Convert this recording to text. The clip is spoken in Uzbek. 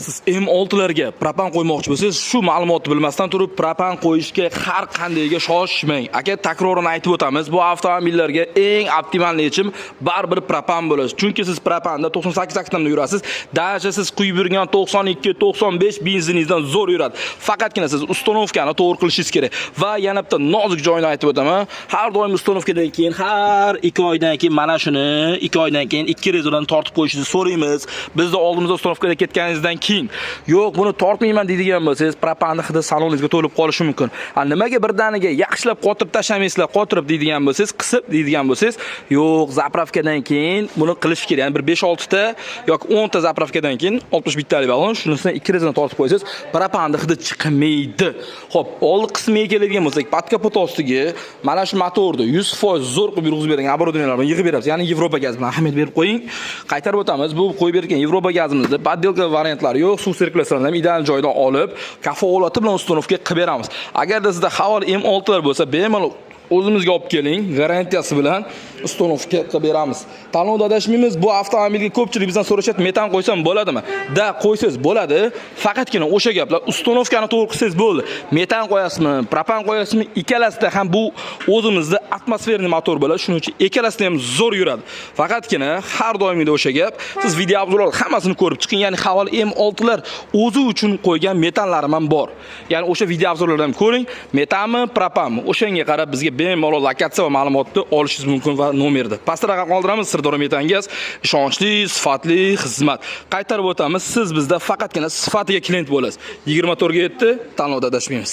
Siz M6larga propan qo'ymoqchi bo'lsangiz, shu ma'lumotni bilmasdan turib propan qo'yishga har qandayga shoshmang. Aka, takrorini aytib o'tamiz, bu avtomobillarga eng optimal yechim baribir propan bo'ladi. Chunki siz propanda 98 oktanda yurasiz. Даже siz quyib yurgan 92, 95 benziningizdan zo'r yuradi. Faqatgina siz установка ni to'g'ri qilishingiz kerak. Va yana bitta nozik joyini aytib o'taman. Har doim установка dan keyin, har 2 oydan keyin, mana shuni 2 oydan keyin ikki rezinadan tortib qo'yishingizni so'raymiz. Bizni oldimizda установка da ketganingizdan keyin, yo'q, buni tortmayman deydigan bo'lsangiz, propanni hidi saloningizga to'lib qolishi mumkin. A nimaga birdaniga yaxshilab qotirib tashlamaysizlar, qotirib deydigan bo'lsangiz, qisib deydigan bo'lsangiz, yo'q, заправка dan keyin buni qilish kerak. Ya'ni bir 5-6 ta yoki 10 ta заправка dan keyin 61 talik balon, shunisidan ikki rezina tortib qo'ysangiz, propanni hidi chiqmaydi. Xo'p, oldi qismiga keladigan bo'lsak, подкапот ostiga mana shu motorni 100% zo'r qilib yurg'izib bergan оборудование larni yig'ib beramiz. Ya'ni Yevropa gaz bilan ahamiyat berib qo'ying. Qaytarib o'tamiz. Bu qo'yib bergan Yevropa gazimizda подделка variantlari yo'q. Suv sirkulyatsiyasini ham ideal joyidan olib, kafolati bilan установка qilib beramiz. Agarda sizda Haval M6 lar bo'lsa, bemalol o'zimizga olib keling, garantiyasi bilan установка qilib beramiz. Tanlovda adashmaymiz. Bu avtomobilga ko'pchilik bizdan so'rashadi, metan qo'ysam bo'ladimi? Да, qo'ysangiz bo'ladi. Faqatgina o'sha gaplar, установка ni to'g'ri qilsangiz bo'ldi. Metan qo'yasizmi, propan qo'yasizmi, ikkalasida ham bu o'zimizda атмосферный motor bo'ladi. Shuning uchun ikkalasida ham zo'r yuradi. Faqatgina har doimgidek o'sha gap, siz video обзор lar hammasini ko'rib chiqing. Ya'ni Haval M6 lar o'zi uchun qo'ygan metanlarim ham bor. Ya'ni o'sha video обзор lardan ham ko'ring, metanmi, propanmi? O'shanga qarab bizga bemalol lokatsiya va ma'lumotni olishingiz mumkin va nomerda. Pastda raqam qoldiramiz. Sirdaryo Metan Gaz, ishonchli, sifatli xizmat. Qaytarib o'tamiz, siz bizda faqatgina sifatiga klient bo'lasiz. 24 ga 7 tanlovda adashmaymiz.